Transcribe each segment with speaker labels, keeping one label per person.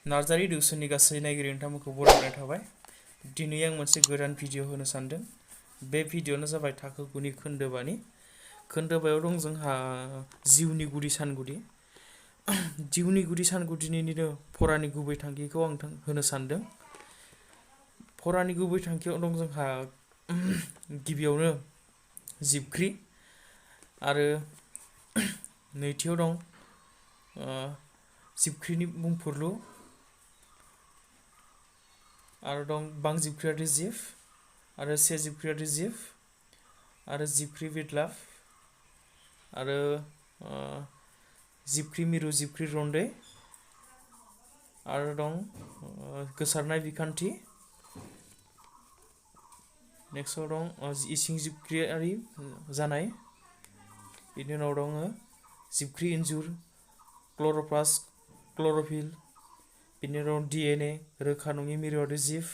Speaker 1: नार्जारी डिउसननि गासै नायगिरि नोंथांमोनखौ बरायनाय थाबाय। दिनै आं मोनसे गोदान भिडिअ होनो सानदों। बे भिडिअआनो जाबाय थाखो 9नि खोन्दो 5नि। खोन्दो 5आव दं जोंहा जिउनि गुदि सानगुदि। जिउनि गुदि सानगुदिनिनो फरानि गुबै थांखिखौ आं होनो सानदों। फरानि गुबै थांखियाव दं जोंहा गिबियावनो जिबख्रि आरो नैथियाव दं जिबख्रिनि बुंफुरलु आरो दं बांजिबख्रियारि जिब आरो से जिबख्रियारि जिब आरो जिबख्रि बिरलाब आरो जिबख्रि मिरु जिबख्रि रन्दै आरो दं गोसारनाय बिखान्थि। नेक्स्टआव दं इसिं जिबख्रियारि जानाय। बेनि उनाव दङ जिबख्रि इन्जुर, क्ल'र'प्लास्ट, क्ल'र'फिल। बेनि उनाव DNA रोखा नङि मिरुआरि जिब।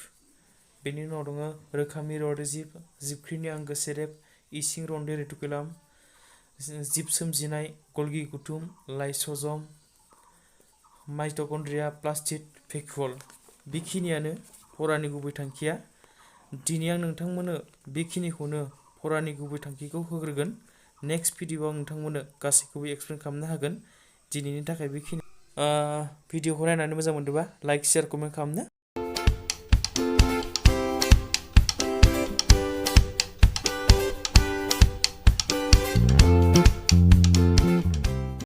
Speaker 1: बेनि उनाव दङ रोखा मिरुआरि जिब, जिबख्रिनि आंगो सेरेब, इसिं रन्दै रेटिकुलाम, जिब सोमजिनाय, गल्गि गुथुम, लाइस'जम, माइट'कन्ड्रिया, प्लास्टिड, भेक्युल। बेखिनियानो फरानि गुबै थांखिया। दिनै आं नोंथांमोननो बेखिनिखौनो फरानि गुबै थांखिखौ होग्रोगोन। नेक्स्ट भिडिअआव आं नोंथांमोननो गासैखौबो एक्सप्लेन खालामनो हागोन। दिनैनि थाखाय बेखिनि भिडिअखौ नायनानै मोजां मोनदोंबा लाइक, शेयार, कमेन्ट खालामनो